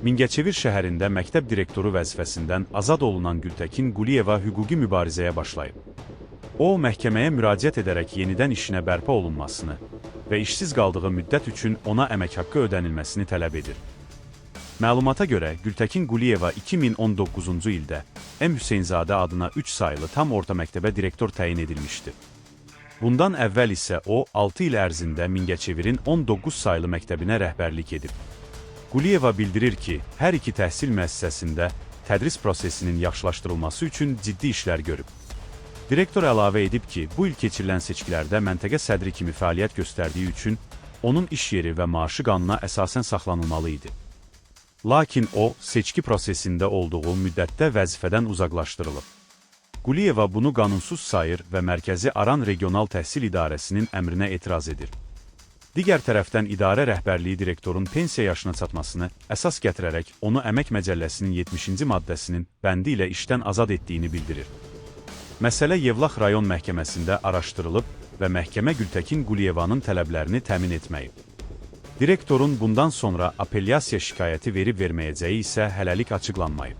Mingəçevir şəhərində məktəb direktoru vəzifəsindən azad olunan Gültəkin Quliyeva hüquqi mübarizəyə başlayıb. O, məhkəməyə müraciət edərək yenidən işinə bərpa olunmasını və işsiz qaldığı müddət üçün ona əmək haqqı ödənilməsini tələb edir. Məlumata görə Gültəkin Quliyeva 2019-cu ildə M. Hüseynzadə adına 3 saylı tam orta məktəbə direktor təyin edilmişdi. Bundan əvvəl isə o 6 il ərzində Mingəçevirin 19 saylı məktəbinə rəhbərlik edib. Quliyeva bildirir ki, hər iki təhsil müəssisəsində tədris prosesinin yaxşılaşdırılması üçün ciddi işlər görüb. Direktor əlavə edib ki, bu il keçirilən seçkilərdə məntəqə sədri kimi fəaliyyət göstərdiyi üçün onun iş yeri və maaşı qanuna əsasən saxlanılmalı idi. Lakin o, seçki prosesində olduğu müddətdə vəzifədən uzaqlaşdırılıb. Quliyeva bunu qanunsuz sayır və Mərkəzi Aran Regional Təhsil İdarəsinin əmrinə etiraz edir. Digər tərəfdən idarə rəhbərliyi direktorun pensiya yaşına çatmasını əsas gətirərək onu Əmək Məcəlləsinin 70-ci maddəsinin bəndi ilə işdən azad etdiyini bildirir. Məsələ Yevlax rayon məhkəməsində araşdırılıb və məhkəmə Gültəkin Quliyevanın tələblərini təmin etməyib. Direktorun bundan sonra apellyasiya şikayəti verib verməyəcəyi isə hələlik açıqlanmayıb.